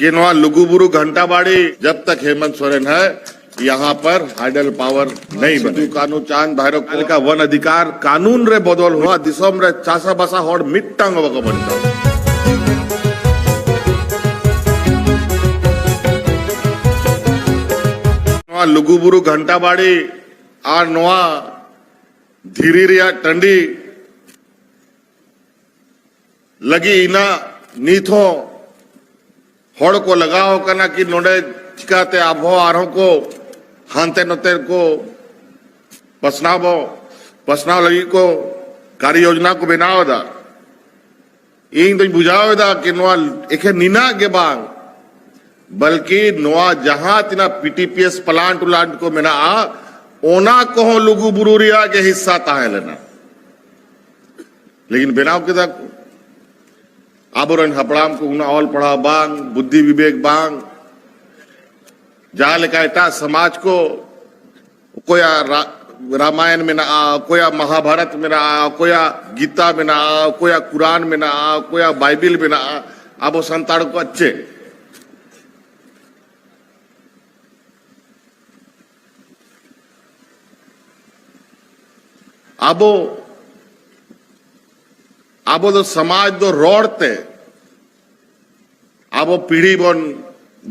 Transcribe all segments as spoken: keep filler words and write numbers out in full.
ये नवा लुगुबुरु घंटा बाड़ी, जब तक हेमंत सोरेन है, यहाँ पर हाइडल पावर नहीं बने। सिद्धू कानू चांद भैरव को का वन अधिकार कानून रे बदल हुआ, दिसम रे चासा बासा होड़ मिट्टांग बको बनता। नवा लुगुबुरु घंटा बाड़ी आर नवा धीरी रिया टंडी लगी इना नीत हों ᱦᱚᱲ ᱠᱚ ᱞᱟᱜᱟᱣ ᱟᱠᱟᱱᱟ ᱠᱤ ᱱᱚᱰᱮ ᱪᱤᱠᱟᱛᱮ ᱟᱵᱚ ᱟᱨᱦᱚᱸ ᱠᱚ ᱦᱟᱱᱛᱮ ᱱᱚᱛᱮ ᱠᱚ ᱯᱟᱥᱱᱟᱣ ᱵᱚ, ᱯᱟᱥᱱᱟᱣ ᱞᱟᱹᱜᱤᱫ ᱠᱚ ᱠᱟᱨᱭᱚ ᱭᱳᱡᱽᱱᱟ ᱠᱚ ᱵᱮᱱᱟᱣ ᱮᱫᱟ᱾ ᱤᱧ ᱫᱚᱧ ᱵᱩᱡᱷᱟᱹᱣ ᱮᱫᱟ ᱠᱤ ᱱᱚᱣᱟ ᱮᱠᱷᱮᱱ ᱱᱤᱱᱟᱜ ᱜᱮ ᱵᱟᱝ, ᱵᱚᱞᱠᱤ ᱱᱚᱣᱟ ᱡᱟᱦᱟᱸ ᱛᱤᱱᱟᱹᱜ P T P S plant ᱩᱞᱟᱱᱴ ᱠᱚ ᱢᱮᱱᱟᱜᱼᱟ, ᱚᱱᱟ ᱠᱚᱦᱚᱸ ᱞᱩᱜᱩ ᱵᱩᱨᱩ ᱨᱮᱭᱟᱜ ᱜᱮ ᱦᱤᱥᱥᱟ ᱛᱟᱦᱮᱸ ᱞᱮᱱᱟ᱾ ᱞᱮᱠᱤᱱ ᱵᱮᱱᱟᱣ ᱠᱮᱫᱟ ᱠᱚ᱾ ᱟᱵᱚᱨᱮᱱ ᱦᱟᱯᱲᱟᱢ ᱠᱚ ᱩᱱᱟᱹᱜ ᱚᱞ ᱯᱟᱲᱦᱟᱣ ᱵᱟᱝ, ᱵᱩᱫᱽᱫᱷᱤ ᱵᱤᱵᱮᱠ ᱵᱟᱝ, ᱡᱟᱦᱟᱸ ᱞᱮᱠᱟ ᱮᱴᱟᱜ ᱥᱚᱢᱟᱡᱽ ᱠᱚ, ᱚᱠᱚᱭᱟᱜ ᱨᱟ-, ᱨᱟᱢᱟᱭᱚᱱ ᱢᱮᱱᱟᱜᱼᱟ, ᱚᱠᱚᱭᱟᱜ ᱢᱚᱦᱟᱵᱷᱟᱨᱚᱛ ᱢᱮᱱᱟᱜᱼᱟ, ᱚᱠᱚᱭᱟᱜ ᱜᱤᱛᱟ ᱢᱮᱱᱟᱜᱼᱟ, ᱚᱠᱚᱭᱟᱜ ᱠᱩᱨᱟᱱ ᱢᱮᱱᱟᱜᱼᱟ, ᱚᱠᱚᱭᱟᱜ ᱵᱟᱭᱵᱮᱞ ᱢᱮᱱᱟᱜᱼᱟ, ᱟᱵᱚ ᱥᱟᱱᱛᱟᱲ ᱠᱚᱣᱟᱜ ᱪᱮᱫ? ᱟᱵᱚ, ᱟᱵᱚ ᱫᱚ ᱥᱚᱢᱟᱡᱽ ᱫᱚ ᱨᱚᱲ ᱛᱮ ᱟᱵᱚ ᱯᱤᱲᱦᱤ ᱵᱚᱱ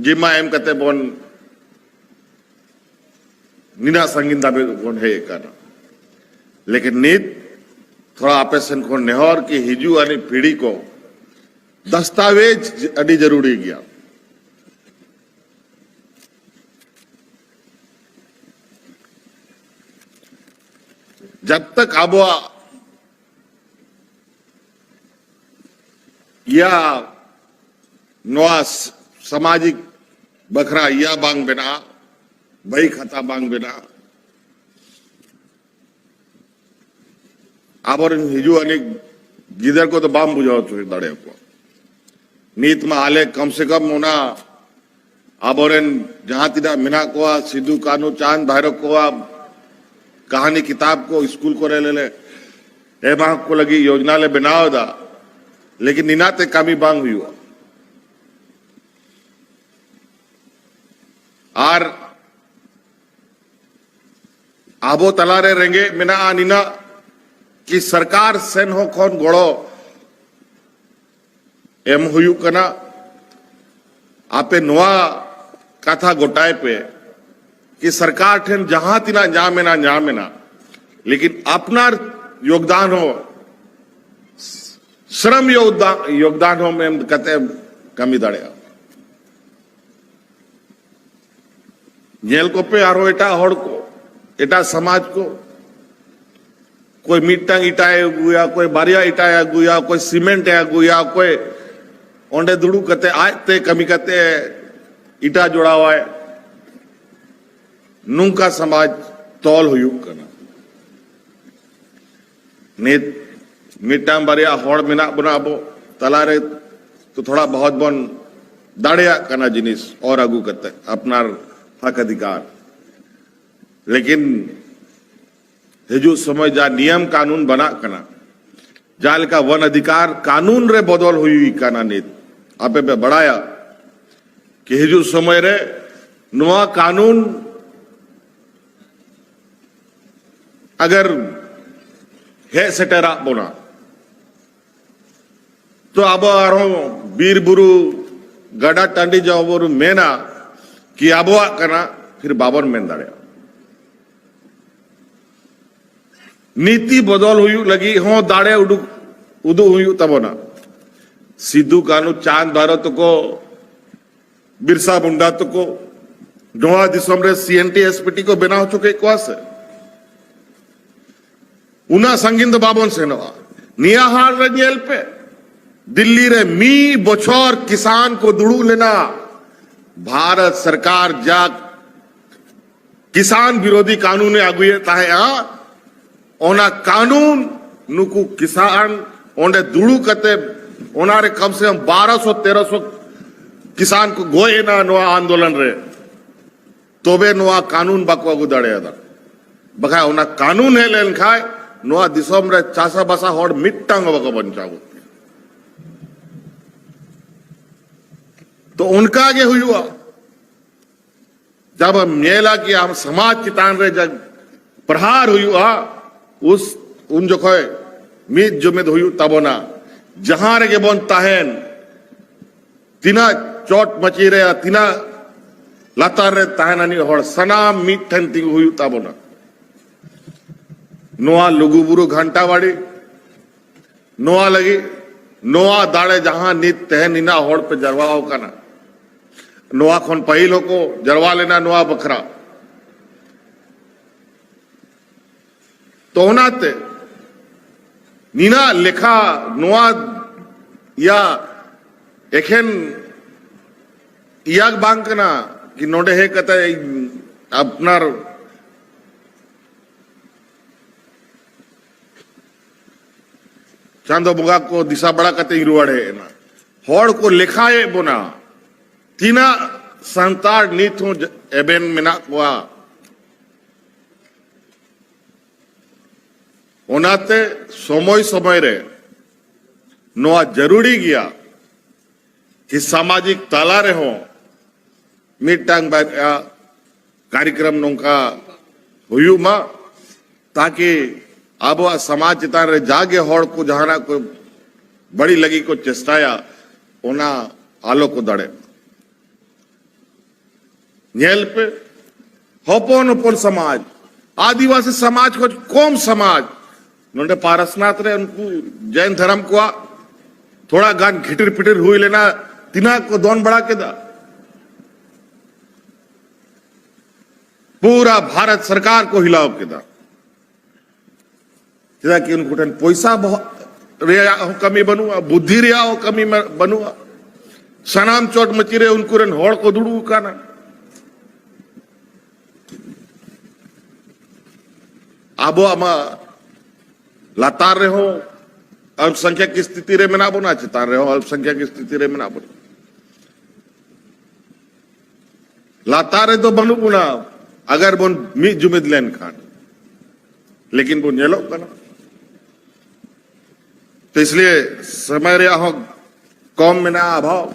ᱡᱤᱢᱟ ᱮᱢ ᱠᱟᱛᱮ ᱵᱚᱱ ᱱᱤᱱᱟᱜ ᱥᱟᱺᱜᱤᱧ ᱫᱷᱟᱹᱵᱤᱡ ᱵᱚᱱ ᱦᱮᱡ ᱟᱠᱟᱱᱟ᱾ ᱞᱮᱠᱤᱱ ᱱᱤᱛ ᱛᱷᱚᱲᱟ ᱟᱯᱮ ᱥᱮᱱ ᱠᱷᱚᱱ ᱱᱮᱦᱚᱨ ᱠᱤ ᱦᱤᱡᱩᱜ ᱟᱹᱱᱤᱡ ᱯᱤᱲᱦᱤ ᱠᱚ ᱫᱟᱥᱛᱟᱣᱮᱡᱽ ᱟᱹᱰᱤ ᱡᱟᱹᱨᱩᱲᱤ ᱜᱮᱭᱟ᱾ ᱡᱟᱵ ᱛᱟᱠ ᱟᱵᱚᱣᱟᱜ ᱤᱭᱟ ᱱᱚᱣᱟ ᱥᱟᱢᱟᱡᱤᱠ ᱵᱟᱠᱷᱨᱟ ᱤᱭᱟ ᱵᱟᱝ ᱵᱮᱱᱟᱜᱼᱟ, ᱵᱟᱭ ᱠᱷᱟᱛᱟ ᱵᱟᱝ ᱵᱮᱱᱟᱜᱼᱟ, ᱟᱵᱚᱨᱮᱱ ᱦᱤᱡᱩᱜ ᱟᱹᱱᱤᱡ ᱜᱤᱫᱟᱹᱨ ᱠᱚᱫᱚ ᱵᱟᱢ ᱵᱩᱡᱷᱟᱹᱣ ᱦᱚᱪᱚ ᱫᱟᱲᱮᱭᱟᱠᱚᱣᱟ᱾ ᱱᱤᱛ ᱢᱟ ᱟᱞᱮ ᱠᱚᱢ ᱥᱮ ᱠᱚᱢ ᱚᱱᱟ ᱟᱵᱚᱨᱮᱱ ᱡᱟᱦᱟᱸ ᱛᱤᱱᱟᱹᱜ ᱢᱮᱱᱟᱜ ᱠᱚᱣᱟ, ᱥᱤᱫᱩ, ᱠᱟᱹᱱᱦᱩ, ᱪᱟᱸᱫᱽ, ᱵᱷᱟᱭᱨᱚ ᱠᱚᱣᱟᱜ ᱠᱟᱹᱦᱱᱤ ᱠᱤᱛᱟᱵ ᱠᱚ ᱥᱠᱩᱞ ᱠᱚᱨᱮ ᱞᱮ ᱮᱢᱟ ᱠᱚ ᱞᱟᱹᱜᱤᱫ ᱭᱳᱡᱽᱱᱟ ᱞᱮ ᱵᱮᱱᱟᱣ ᱮᱫᱟ, ᱞᱮᱠᱤᱱ ᱱᱤᱱᱟᱜ ᱛᱮ ᱠᱟᱹᱢᱤ ᱵᱟᱝ ᱦᱩᱭᱩᱜᱼᱟ᱾ ᱟᱨ ᱟᱵᱚ ᱛᱟᱞᱟᱨᱮ ᱨᱮᱸᱜᱮᱡ ᱢᱮᱱᱟᱜᱼᱟ ᱱᱤᱱᱟᱹᱜ ᱠᱤ ᱥᱚᱨᱠᱟᱨ ᱥᱮᱱ ᱦᱚᱸ ᱠᱷᱚᱱ ᱜᱚᱲᱚ ᱮᱢ ᱦᱩᱭᱩᱜ ᱠᱟᱱᱟ᱾ ᱟᱯᱮ ᱱᱚᱣᱟ ᱠᱟᱛᱷᱟ ᱜᱚᱴᱟᱭ ᱯᱮ ᱠᱤ ᱥᱚᱨᱠᱟᱨ ᱴᱷᱮᱱ ᱡᱟᱦᱟᱸ ᱛᱤᱱᱟᱹᱜ ᱧᱟᱢ ᱮᱱᱟ, ᱧᱟᱢ ᱮᱱᱟ, ᱞᱮᱠᱤᱱ ᱟᱯᱱᱟᱨ ᱭᱳᱜᱽᱫᱟᱱ ᱦᱚᱸ, ᱥᱨᱚᱢ ᱭᱳᱜᱽᱫᱟᱱ, ᱭᱳᱜᱽᱫᱟᱱ ᱦᱚᱸ ᱮᱢ ᱠᱟᱛᱮ ᱠᱟᱹᱢᱤ ᱫᱟᱲᱮᱭᱟᱜᱼᱟ᱾ ᱧᱮᱞ ᱠᱚᱯᱮ ᱟᱨᱦᱚᱸ ᱮᱴᱟᱜ ᱦᱚᱲ ᱠᱚ, ᱮᱴᱟᱜ ᱥᱚᱢᱟᱡᱽ ᱠᱚ, ᱚᱠᱚᱭ ᱢᱤᱫᱴᱟᱝ ᱤᱴᱟᱭ ᱟᱹᱜᱩᱭᱟ, ᱚᱠᱚᱭ ᱵᱟᱨᱭᱟ ᱤᱴᱟᱭ ᱟᱹᱜᱩᱭᱟ, ᱚᱠᱚᱭ ᱥᱤᱢᱮᱱᱴ ᱮ ᱟᱹᱜᱩᱭᱟ, ᱚᱠᱚᱭ ᱚᱸᱰᱮ ᱫᱩᱲᱩᱵ ᱠᱟᱛᱮ ᱟᱡᱛᱮ ᱠᱟᱹᱢᱤ ᱠᱟᱛᱮ ᱤᱴᱟ ᱡᱚᱲᱟᱣᱟᱭ᱾ ᱱᱚᱝᱠᱟ ᱥᱚᱢᱟᱡᱽ ᱛᱚᱞ ᱦᱩᱭᱩᱜ ᱠᱟᱱᱟ᱾ ᱱᱤᱛ ᱢᱤᱫᱴᱟᱝ ᱵᱟᱨᱭᱟ ᱦᱚᱲ ᱢᱮᱱᱟᱜ ᱵᱚᱱᱟ ᱟᱵᱚ ᱛᱟᱞᱟᱨᱮ, ᱛᱚ ᱛᱷᱚᱲᱟ ᱵᱚᱦᱚᱛ ᱵᱚᱱ ᱫᱟᱲᱮᱭᱟᱜ ᱠᱟᱱᱟ ᱡᱤᱱᱤᱥ ᱚᱨ ᱟᱹᱜᱩ ᱠᱟᱛᱮ ᱟᱯᱱᱟᱨ ᱦᱚᱠ ᱚᱫᱷᱤᱠᱟᱨ᱾ ᱞᱮᱠᱤᱱ ᱦᱤᱡᱩᱜ ᱥᱚᱢᱚᱭ ᱡᱟ ᱱᱤᱭᱚᱢ ᱠᱟᱹᱱᱩᱱ ᱵᱟᱱᱟᱜ ᱠᱟᱱᱟ, ᱡᱟᱦᱟᱸ ᱞᱮᱠᱟ ᱵᱚᱱ ᱚᱫᱷᱤᱠᱟᱨ ᱠᱟᱹᱱᱩᱱ ᱨᱮ ᱵᱚᱫᱚᱞ ᱦᱩᱭ ᱠᱟᱱᱟ ᱱᱤᱛ, ᱟᱯᱮ ᱯᱮ ᱵᱟᱲᱟᱭᱟ ᱠᱤ ᱦᱤᱡᱩᱜ ᱥᱚᱢᱚᱭ ᱨᱮ ᱱᱚᱣᱟ ᱠᱟᱹᱱᱩᱱ ᱟᱜᱟᱨ ᱦᱮᱡ ᱥᱮᱴᱮᱨᱟᱜ ᱵᱚᱱᱟ, ᱛᱚ ᱟᱵᱚ ᱟᱨᱦᱚᱸ ᱵᱤᱨ ᱵᱩᱨᱩ, ᱜᱟᱰᱟ ᱴᱟᱺᱰᱤ ᱡᱟᱦᱟᱸ ᱵᱚᱱ ᱢᱮᱱᱟ ᱠᱤ ᱟᱵᱚᱣᱟᱜ ᱠᱟᱱᱟ, ᱯᱷᱤᱨ ᱵᱟᱵᱚᱱ ᱢᱮᱱ ᱫᱟᱲᱮᱭᱟᱜᱼᱟ᱾ ᱱᱤᱛᱤ ᱵᱚᱫᱚᱞ ᱦᱩᱭᱩᱜ ᱞᱟᱹᱜᱤᱫ ᱦᱚᱸ ᱫᱟᱲᱮ ᱩᱰᱩᱠ, ᱩᱫᱩᱜ ᱦᱩᱭᱩᱜ ᱛᱟᱵᱚᱱᱟ᱾ ᱥᱤᱫᱩ, ᱠᱟᱹᱱᱦᱩ, ᱪᱟᱸᱫᱽ, ᱵᱷᱟᱭᱨᱚ ᱛᱟᱠᱚ, ᱵᱤᱨᱥᱟ ᱢᱩᱱᱰᱟ ᱛᱟᱠᱚ ᱱᱚᱣᱟ ᱫᱤᱥᱚᱢ ᱨᱮ ᱥᱤ N T S P T ᱠᱚ ᱵᱮᱱᱟᱣ ᱦᱚᱪᱚ ᱠᱮᱫ ᱠᱚᱣᱟ ᱥᱮ? ᱩᱱᱟᱹᱜ ᱥᱟᱺᱜᱤᱧ ᱫᱚ ᱵᱟᱵᱚᱱ ᱥᱮᱱᱚᱜᱼᱟ᱾ ᱱᱤᱭᱟᱹ ᱦᱟᱞ ᱨᱮ ᱧᱮᱞ ᱯᱮ, ᱫᱤᱞᱞᱤ ᱨᱮ ᱢᱤᱫ ᱵᱚᱪᱷᱚᱨ ᱠᱤᱥᱟᱱ ᱠᱚ ᱫᱩᱲᱩᱵ ᱞᱮᱱᱟ᱾ ᱵᱷᱟᱨᱚᱛ ᱥᱚᱨᱠᱟᱨ ᱡᱟ ᱠᱤᱥᱟᱱ ᱵᱤᱨᱳᱫᱷᱤ ᱠᱟᱹᱱᱩᱱᱮ ᱟᱹᱜᱩᱭᱮᱫ ᱛᱟᱦᱮᱸᱫᱼᱟ, ᱚᱱᱟ ᱠᱟᱹᱱᱩᱱ ᱱᱩᱠᱩ ᱠᱤᱥᱟᱱ ᱚᱸᱰᱮ ᱫᱩᱲᱩᱵ ᱠᱟᱛᱮ ᱚᱱᱟᱨᱮ ᱠᱚᱢ ᱥᱮ ᱠᱚᱢ ᱵᱟᱨᱚᱥᱚ ᱛᱮᱨᱚᱥᱚ ᱠᱤᱥᱟᱱ ᱠᱚ ᱜᱚᱡ ᱮᱱᱟ ᱱᱚᱣᱟ ᱟᱱᱫᱳᱞᱚᱱ ᱨᱮ᱾ ᱛᱚᱵᱮ ᱱᱚᱣᱟ ᱠᱟᱹᱱᱩᱱ ᱵᱟᱠᱚ ᱟᱹᱜᱩ ᱫᱟᱲᱮᱭᱟᱫᱟ᱾ ᱵᱟᱠᱷᱟᱡ ᱚᱱᱟ ᱠᱟᱹᱱᱩᱱ ᱦᱮᱡ ᱞᱮᱱᱠᱷᱟᱡ ᱱᱚᱣᱟ ᱫᱤᱥᱚᱢ ᱨᱮ ᱪᱟᱥᱟᱵᱟᱥᱟ ᱦᱚᱲ ᱢᱤᱫᱴᱟᱝ ᱦᱚᱸ ᱵᱟᱠᱚ ᱵᱟᱧᱪᱟᱣ ᱠᱚᱜ ᱠᱮᱭᱟ᱾ ᱛᱚ ᱚᱱᱠᱟ ᱜᱮ ᱦᱩᱭᱩᱜᱼᱟ᱾ ᱡᱟᱵ ᱮᱢ ᱧᱮᱞᱟ ᱠᱤ ᱟᱢ ᱥᱚᱢᱟᱡᱽ ᱪᱮᱛᱟᱱ ᱨᱮ ᱡᱟᱵ ᱯᱨᱚᱦᱟᱨ ᱦᱩᱭᱩᱜᱼᱟ, ᱩᱥ ᱩᱱ ᱡᱚᱠᱷᱚᱡ ᱢᱤᱫ ᱡᱩᱢᱤᱫ ᱦᱩᱭᱩᱜ ᱛᱟᱵᱚᱱᱟ᱾ ᱡᱟᱦᱟᱸ ᱨᱮᱜᱮ ᱵᱚᱱ ᱛᱟᱦᱮᱱ, ᱛᱤᱱᱟᱹᱜ ᱪᱚᱴ ᱢᱟᱹᱪᱤ ᱨᱮ ᱟᱨ ᱛᱤᱱᱟᱹᱜ ᱞᱟᱛᱟᱨ ᱨᱮ ᱛᱟᱦᱮᱱ ᱟᱹᱱᱤᱡ ᱦᱚᱲ, ᱥᱟᱱᱟᱢ ᱢᱤᱫ ᱴᱷᱮᱱ ᱛᱤᱸᱜᱩ ᱦᱩᱭᱩᱜ ᱛᱟᱵᱚᱱᱟ᱾ ᱱᱚᱣᱟ ᱞᱩᱜᱩᱵᱩᱨᱩ ᱜᱷᱟᱱᱴᱟ ᱵᱟᱲᱤ, ᱱᱚᱣᱟ ᱞᱟᱹᱜᱤᱫ, ᱱᱚᱣᱟ ᱫᱟᱲᱮ ᱡᱟᱦᱟᱸ ᱱᱤᱛ ᱛᱮᱦᱮᱧ ᱱᱤᱱᱟᱜ ᱦᱚᱲ ᱯᱮ ᱡᱟᱨᱣᱟ ᱟᱠᱟᱱᱟ, ᱱᱚᱣᱟ ᱠᱷᱚᱱ ᱯᱟᱹᱦᱤᱞ ᱦᱚᱸᱠᱚ ᱡᱟᱨᱣᱟ ᱞᱮᱱᱟ ᱱᱚᱣᱟ ᱵᱟᱠᱷᱨᱟ᱾ ᱛᱚ ᱚᱱᱟᱛᱮ ᱱᱤᱱᱟᱜ ᱞᱮᱠᱷᱟ ᱱᱚᱣᱟ ᱭᱟ ᱮᱠᱷᱮᱱ ᱤᱭᱟᱜ ᱵᱟᱝ ᱠᱟᱱᱟ ᱠᱤ ᱱᱚᱰᱮ ᱦᱮᱡ ᱠᱟᱛᱮ ᱤᱧ ᱟᱯᱱᱟᱨ ᱪᱟᱸᱫᱚ ᱵᱚᱸᱜᱟ ᱠᱚ ᱫᱤᱥᱟᱹ ᱵᱟᱲᱟ ᱠᱟᱛᱮ ᱤᱧ ᱨᱩᱣᱟᱹᱲ ᱦᱮᱡ ᱮᱱᱟ᱾ ᱦᱚᱲ ᱠᱚ ᱞᱮᱠᱷᱟᱭᱮᱫ ᱵᱚᱱᱟ, ᱛᱤᱱᱟᱹᱜ ᱥᱟᱱᱛᱟᱲ ᱱᱤᱛ ᱦᱚᱸ ᱮᱵᱷᱮᱱ ᱢᱮᱱᱟᱜ ᱠᱚᱣᱟ᱾ ᱚᱱᱟᱛᱮ ᱥᱚᱢᱚᱭ ᱥᱚᱢᱚᱭ ᱨᱮ ᱱᱚᱣᱟ ᱡᱟᱹᱨᱩᱲᱤ ᱜᱮᱭᱟ ᱠᱤ ᱥᱟᱢᱟᱡᱤᱠ ᱛᱟᱞᱟ ᱨᱮᱦᱚᱸ ᱢᱤᱫᱴᱟᱝ ᱵᱟᱨᱭᱟ ᱠᱟᱨᱭᱚᱠᱨᱚᱢ ᱱᱚᱝᱠᱟ ᱦᱩᱭᱩᱜ ᱢᱟ, ᱛᱟᱠᱤ ᱟᱵᱚᱣᱟᱜ ᱥᱚᱢᱟᱡᱽ ᱪᱮᱛᱟᱱ ᱨᱮ ᱡᱟᱜᱮ ᱦᱚᱲ ᱠᱚ ᱡᱟᱦᱟᱱᱟᱜ ᱠᱚ ᱵᱟᱹᱲᱤᱡ ᱞᱟᱹᱜᱤᱫ ᱠᱚ ᱪᱮᱥᱴᱟᱭᱟ, ᱚᱱᱟ ᱟᱞᱚ ᱠᱚ ᱫᱟᱲᱮᱜ᱾ ᱧᱮᱞ ᱯᱮ, ᱦᱚᱯᱚᱱ ᱦᱚᱯᱚᱱ ᱥᱚᱢᱟᱡᱽ, ᱟᱹᱫᱤᱵᱟᱹᱥᱤ ᱥᱚᱢᱟᱡᱽ ᱠᱷᱚᱱ ᱠᱚᱢ ᱥᱚᱢᱟᱡᱽ, ᱱᱚᱰᱮ ᱯᱟᱨᱟᱥᱱᱟᱛᱷ ᱨᱮ ᱩᱱᱠᱩ ᱡᱮᱱ ᱫᱷᱚᱨᱚᱢ ᱠᱚᱣᱟᱜ ᱛᱷᱚᱲᱟ ᱜᱟᱱ ᱜᱷᱤᱴᱤᱨ ᱯᱤᱴᱤᱨ ᱦᱩᱭ ᱞᱮᱱᱟ, ᱛᱤᱱᱟᱹᱜ ᱠᱚ ᱫᱚᱱ ᱵᱟᱲᱟ ᱠᱮᱫᱟ, ᱯᱩᱨᱟ ᱵᱷᱟᱨᱚᱛ ᱥᱚᱨᱠᱟᱨ ᱠᱚ ᱦᱤᱞᱟᱣ ᱠᱮᱫᱟ᱾ ᱪᱮᱫᱟᱜ ᱠᱤ ᱩᱱᱠᱩ ᱴᱷᱮᱱ ᱯᱚᱭᱥᱟ ᱵᱚᱦᱚᱜ ᱨᱮᱭᱟᱜ ᱦᱚᱸ ᱠᱟᱹᱢᱤ ᱵᱟᱹᱱᱩᱜᱼᱟ, ᱵᱩᱫᱽᱫᱷᱤ ᱨᱮᱭᱟᱜ ᱦᱚᱸ ᱠᱟᱹᱢᱤ ᱢᱟ-, ᱵᱟᱹᱱᱩᱜᱼᱟ᱾ ᱥᱟᱱᱟᱢ ᱪᱚᱴ ᱢᱟᱹᱪᱤ ᱨᱮ ᱩᱱᱠᱩ ᱨᱮᱱ ᱦᱚᱲ ᱠᱚ ᱫᱩᱲᱩᱵ ᱟᱠᱟᱱᱟ᱾ ᱟᱵᱚᱣᱟᱜ ᱢᱟ ᱞᱟᱛᱟᱨ ᱨᱮᱦᱚᱸ ᱚᱞᱯᱚᱥᱚᱝᱠᱷᱭᱟ ᱠᱤ ᱥᱛᱷᱤᱛᱤ ᱨᱮ ᱢᱮᱱᱟᱜ ᱵᱚᱱᱟ, ᱪᱮᱛᱟᱱ ᱨᱮᱦᱚᱸ ᱚᱞᱯᱚᱥᱚᱝᱠᱷᱭᱟ ᱠᱤ ᱥᱛᱷᱤᱛᱤ ᱨᱮ ᱢᱮᱱᱟᱜ ᱵᱚᱱᱟ᱾ ᱞᱟᱛᱟᱨ ᱨᱮᱫᱚ ᱵᱟᱹᱱᱩᱜ ᱵᱚᱱᱟ, ᱟᱜᱟᱨ ᱵᱚᱱ ᱢᱤᱫ ᱡᱩᱢᱤᱫ ᱞᱮᱱᱠᱷᱟᱱ, ᱞᱮᱠᱤᱱ ᱵᱚᱱ ᱧᱮᱞᱚᱜ ᱠᱟᱱᱟ᱾ ᱛᱚ ᱤᱥᱞᱤᱭᱮ ᱥᱚᱢᱚᱭ ᱨᱮᱭᱟᱜ ᱦᱚᱸ ᱠᱚᱢ ᱢᱮᱱᱟᱜᱼᱟ, ᱚᱵᱷᱟᱵᱽ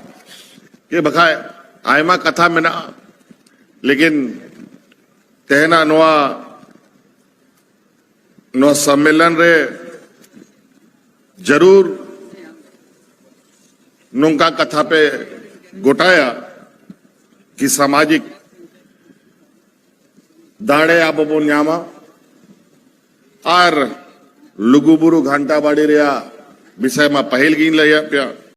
ᱠᱮ ᱵᱟᱠᱷᱟᱡ ᱟᱭᱢᱟ ᱠᱟᱛᱷᱟ ᱢᱮᱱᱟᱜᱼᱟ᱾ ᱞᱮᱠᱤᱱ ᱛᱮᱦᱮᱧᱟᱜ ᱱᱚᱣᱟ ᱱᱚᱣᱟ ᱥᱚᱢᱢᱮᱞᱚᱱ ᱨᱮ ᱡᱟᱹᱨᱩᱲ ᱱᱚᱝᱠᱟ ᱠᱟᱛᱷᱟ ᱯᱮ ᱜᱚᱴᱟᱭᱟ ᱠᱤ ᱥᱟᱢᱟᱡᱤᱠ ᱫᱟᱲᱮ ᱟᱵᱚ ᱵᱚᱱ ᱧᱟᱢᱟ᱾ ᱟᱨ ᱞᱩᱜᱩᱵᱩᱨᱩ ᱜᱷᱟᱱᱴᱟ ᱵᱟᱲᱤ ᱨᱮᱭᱟᱜ ᱵᱤᱥᱚᱭ ᱢᱟ ᱯᱟᱹᱦᱤᱞ ᱜᱤᱧ ᱞᱟᱹᱭᱟᱫ ᱯᱮᱭᱟ᱾